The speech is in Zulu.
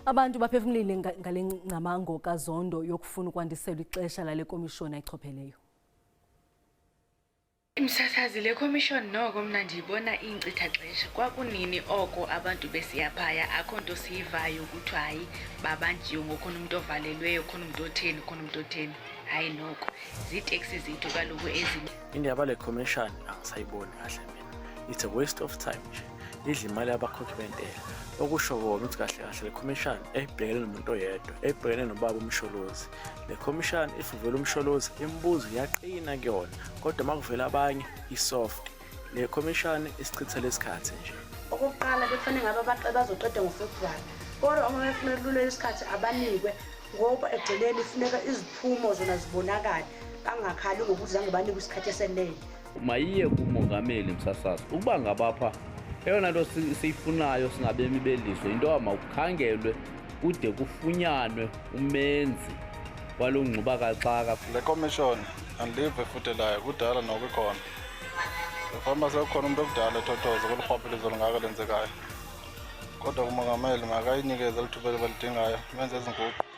Abantu baphefumlile ngale ngcamango kaZondo yokufuna ukwandiselwa ixesha lale komishoni ayichopheleyo. Msasazi, le commission noko mna ndiyibona iyinkcitha xesha. Kwakunini oko abantu besiya phaya, akho nto siyivayo kuthiwa hayi babanjiwe, ngokhona umntu ovalelweyo, khona umntu otheni, khona umntu otheni. Hayi noko ziiteksi zethu kaloku ezi. Indaba le commission angisayiboni kahle mina. It's a waste of time nje. Idla imali yabakhokhi bentela. Okusho kona ukuthi kahle kahle le commission ebhekene nomuntu oyedwa, ebhekene nobaba uMsholozi. Le commission if uvela uMsholozi imibuzo iyaqina kuyona, kodwa uma kuvela abanye i-soft. Le commission isichithela isikhathi nje. Okokuqala bekufanele ngabe bazoqeda ngoFebruwari, kodwa uma befuna kululeka isikhathi abanikwe, ngoba ekugcineni funeka iziphumo zona zibonakale, bangakhali ngokuthi zange banikwe isikhathi esenele. Mayiye kumongameli, msasazi, ukuba ngabapha eyona nto siyifunayo singabemi belizwe yinto yoba mawukhangelwe kude kufunyanwe umenzi waloo ngxubakaxaka. Le commission andive ifuthe layo, kudala noko ikhona. Kufanele uba sekukhona umntu okudala ethothoza kolu rhwaphilizo lungaka lenzekayo, kodwa kumongameli makayinikeze eli thuba balidingayo, benze ezi nguqu.